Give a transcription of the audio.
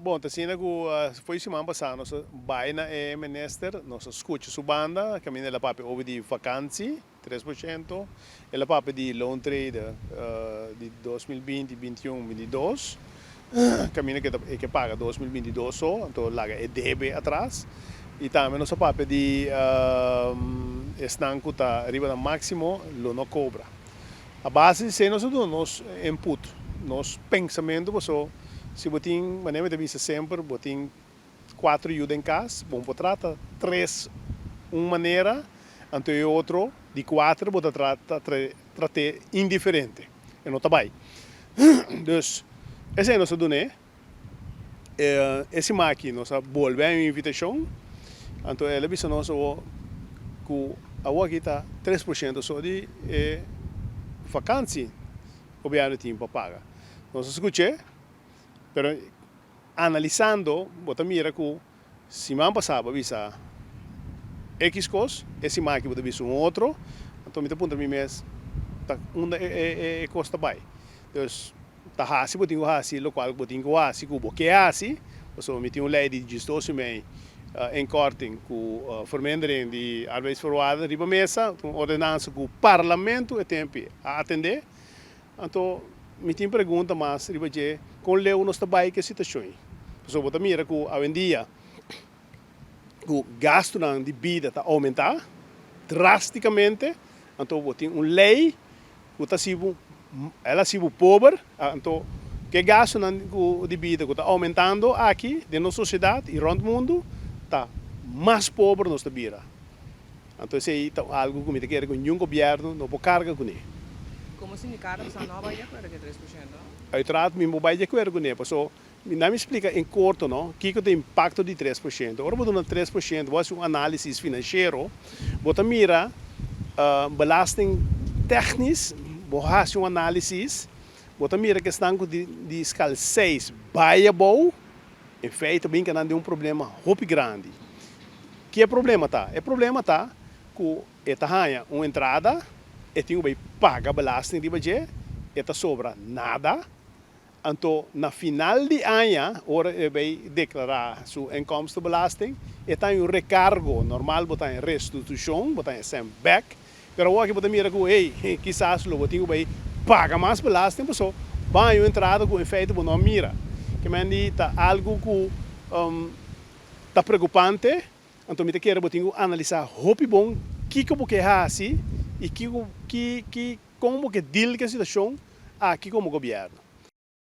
Bon, ta asina ku foi siman pasá nos a bai na e minister, nos a skucha su banda, kaminda el a papia over di vakansi, 3%, el a papia di loontrede di 2020, 21, 22, kaminda ku e ke paga 2022 so, anto laga e debe atras. I tambe nos a papia di esnan ku ta riba nan máksimo lo no kobra. A base di esei nos a duna nos input, nos pensamentu paso si bo tin, manera mi ta bisa semper, bo tin kuater yu den kas, bo por trata tres un manera, anto e otro di kuater bo ta trata trat'é indiferente, e no ta bai. Dus esei nos a dun'é. E siman aki nos a bolbe a un invitashon, anto el a bisa nos awor ku awor aki ta 3% so di e vakansi gobièrnu tin pa paga. Nos a skuch'é, pero analisando bo ta mira ku siman pasá bo a bisa ekis kos, e siman aki bo ta bisa un otro, anto mi ta puntra mi mes ta unda e kos ta bai. Dus Ta hasi bo tin ku hasi lokual ku bo tin ku hasi ku bo ke hasi, pasobra mi tin un lei di 12 i mei inkorting ku vermindering di arbeidsvoorwaarden riba mesa, un ordenansa ku parlamento e tempi a atendé. Anto mi tin pregunta mas riba dje kon leu nos ta bai ku e situashon ei, pasobra bo ta mira ku awendia ku gastunan di bida ta oumentá drástikamente, anto bo tin un lei ku ta hasi bo, el a hasi bo pober, anto ku e gastunan di bida ku ta oumentando aki den nos sosiedat i rònt mundu, ta mas pober nos ta bira. Anto esei ta algu ku mi ta kere ku niun gobièrnu no por karga kuné. Komo sindikato bo sa no a bai di akuerdo ku e 3%? Uiteraard mi bo bai di akuerdo kuné, paso Mi na mi splika en korto no, kiko ta impakto di 3%. Ora bo duna 3%, bo hasi un análisis finansiero, bo ta mira belasting tèknis, bo hasi un análisis, bo ta mira ku esnan ku di skal seis bai abou, en feite bo hinka nan den un problema hopi grandi. Ki e problema ta? E problema ta ku e ta haña un entrada, e tin ku bai paga belasting riba dje, e ta sobra nada. Anto na final di aña, ora e bay declara su inkomstenbelasting, e ta un recargo, normal bo ta en restitucion, bo ta en cent bek, pero awor aki bo ta mira cu hey, kisas lo bo tin cu bay paga mas belasting paso bo haña un entrada cu en feite bo no a mira. Ke men di ta algo cu ta preocupante, anto mi ta kere bo tin cu analisa hopi bon kico bo ke haci y kico ki ki con bo ke deal cu e situacion aki como gobierno.